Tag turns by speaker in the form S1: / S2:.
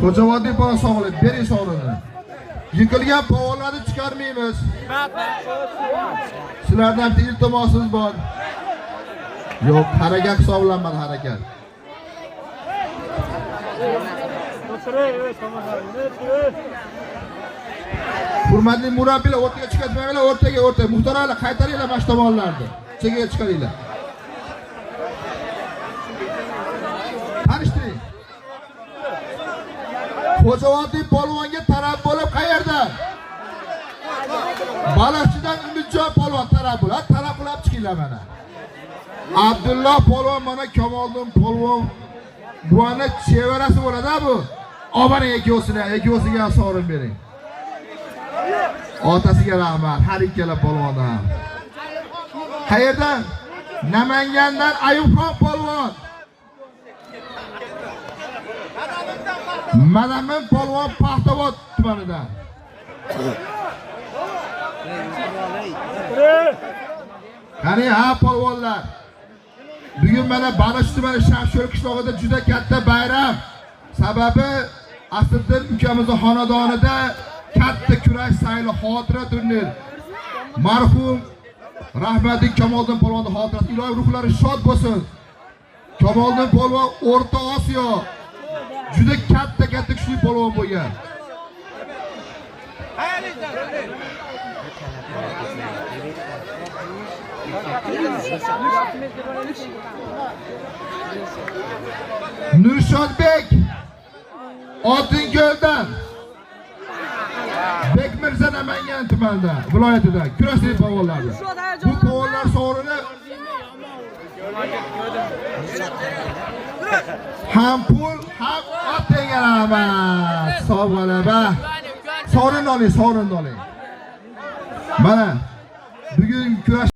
S1: Xo'javoddiy polvon sog'lik, bering sovrinini. Yiqilgan polvonlarni chiqarmaymiz. Sizlardan bitta iltimosimiz bor. Yo'q, harakat hisoblanmadi, harakat. Hurmatli murabbiylar, o'rtaga chiqazmanglar, o'rtaga, o'rtaga. Muhtarali qaytaringlar mana shu tomonlarni. Chekkaga chiqaringlar. Tanishtiring. Xo'javoddiy polvonga taraf bo'lib qayerda? Baliqchidan Umidjon polvon taraf bo'ladi. Taraf qilib chiqinglar mana. Abdulloh polvon mana Kamoliddin polvon buvani chevarasi bo'ladi bu. Obana ikkovsini, ikkovsiga sovrin bering. Otasiga rahmat, har ikkala polvondan ham. Qayerdan? Namangandan Ayubxon polvon. Madamin polvon Paxtabod tumanidan. Qani ha polvonlar. Bugun mana Baliqchi tumani Shamsho'l qishlog'ida juda katta bayram. Sababi Asriddin ukamizni xonadonida katta kurash sayli xotira turnir. Marhum rahmatli Kamoliddin polvonning xotirasi, ilohiy ruhlari shod bo'lsin. Kamoliddin polvon O'rta Osiyo juda katta kuchli polvon bo'lgan. Nurshodbek Oltinko'ldan, Bekmirza Namangan tumanida, viloyatida kurashli polvonlar. Bu polvonlar sovrini ham pul ham ot deganamiz. Sog' g'alaba. Sovrinni oling, sovrinni oling. Mana bugun kurash